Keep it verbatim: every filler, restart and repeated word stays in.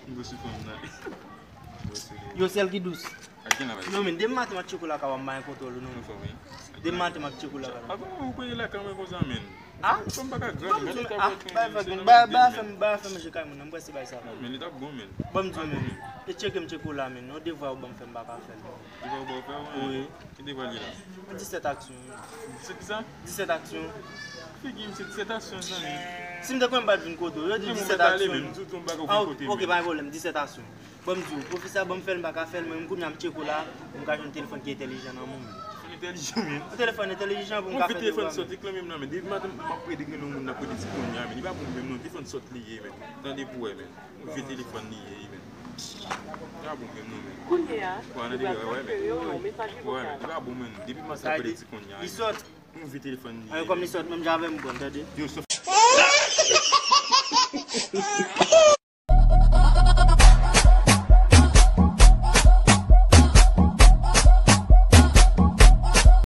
Gwo sou fanm nan. Yo, sèl ki dous. Ak gen la, Non, men, demen maten m ak Tcheko la ka w ap bay kontwòl ou non. Mwen fò wi. Demen maten m ak Tcheko la ka. Apa ou preye la kanmenm konsa, men? Ah? Fanm pa ka Ban gran, m men di w, li ta ah, bon, bay men fè se m, nan bay, men bay men. fè m, bay fè m je kay moun nan, m prese bay sa. Men li t ap bon, men. Ban m di w, men. E tcheke m tcheko la, men. Non, devwa ou ban m fè m pa ka fè l. Li pa bon fè, Wi. Ki devwa li la? Disèt aksyon. Se ki sa? Disèt aksyon. Figi m se disèt aksyon, zanmi. Si m te konnen m pa t vin kote w, yo di Mwen disèt pale, aksyon. men m di w tou m pa ka Ah, vin kote, ok, men. Pa gen pwoblèm, disèt aksyon. Ban m di w, pwofesè a ban m fè l, m pa ka fè l, men m kounye a m tcheko la, m ka jwenn telefòn ki entèlijan nan men w. Telefòn entèlijan, men. Yon telefòn entèlijan pou m Mwen ka vye fè telefòn devwa m. Sòt li klanmen m nan, men depi maten m ap prede gen yon moun nan kote ti kounye a, men li pa bon menm non, telefòn Sòt li ye, men. Tande pou wè, men. Yon vye telefòn li ye, men. Li pa bon menm non, men. Kounye a, Wè, nan li degre, pral wè, men. transfere yon mesaj Wè, vokal. men. Li pa bon menm. Depi maten Sa ap prede di, ti kounye a. Li sòt. Yon vye telefòn li Ay, ye. Kòm li sòt, menm jan avè m, bon, tande. Yo, sòt.